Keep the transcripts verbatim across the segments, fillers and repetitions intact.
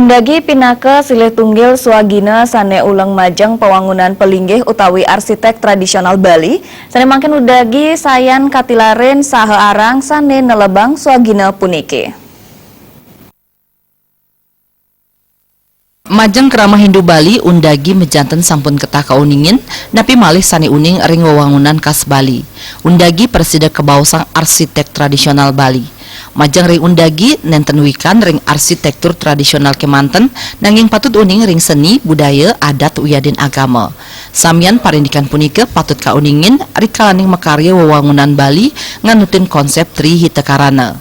Undagi pinaka silih tunggil swagina sané uleng majeng pawangunan palinggih utawi arsiték tradisional Bali, sané mangkin undagi sayan katilarin saha arang sané nelebang swagina puniki. Majeng krama Hindu Bali, undagi majanten sampun ketah kauningin, napi malih sané uning ring wewangunan khas Bali. Undagi prasida kabaosang arsiték tradisional Bali. Majeng ring undagi nénten wikan ring arsitéktur tradisional kémanten, nanging patut uning ring seni, budaya, adat, wiadin agama. Samian parindikan punika patut kauningin rikalaning makarya wewangunan Bali nganutin konsép Tri Hita Karana.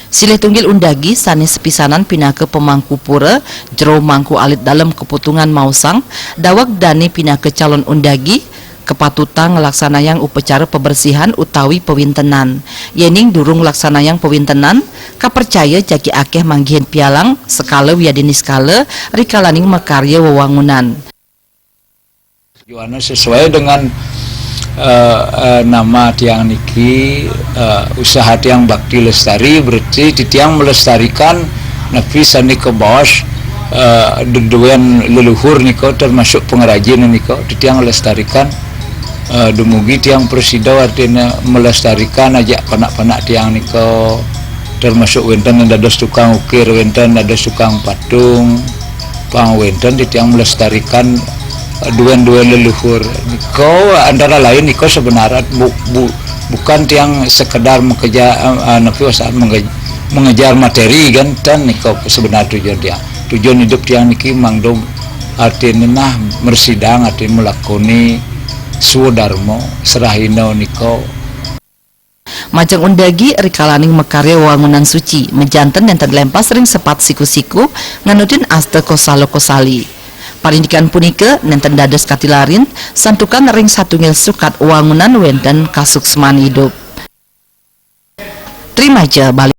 Silih tunggil undagi sané sepisanan pinaka pamangku pura, jero mangku alit dalem kaputungan maosang, daweg dané pinaka calon undagi, kapatutang nglaksanayang upacara pabersihan utawi pawintenan. Yéning durung nglaksanayang pawintenan, kapercaya jagi akéh manggihin pialang, sekala wiadin niskala, rikalaning makarya wewangunan. Tujuannya sesuai dengan eh, eh, nama tiang niki, eh, usaha tiang bakti lestari, berarti titiang melestarikan napi sané kabaos eh, deduén leluhur nika, termasuk pengrajin nika, titiang lestarikan eh, dumugi tiang prasida, artinya melestarikan ajak panak-panak tiang nika, termasuk wénten dados tukang ukir, wénten dados tukang patung, pang wénten titiang melestarikan eh, duén-duén leluhur. Nika antara lain nika sebenarnya bu, bu, bukan tiang sekedar mengejar eh, eh, napi wasaan menge- mengejar materi kan, ten nika sebenar tujuan tiang. Tujuan hidup tiang niki mangda artinya nah mersidang, artinya melakoni swadarma serahina nika. Majeng undagi rikalaning makarya wangunan suci, majanten nénten lempas ring sepat siku-siku, nganutin asta kosala kosali. Parindikan punika nénten dados katilarin, santukan ring satunggal sukat wangunan wénten kasuksman idup. Trimaja Bali.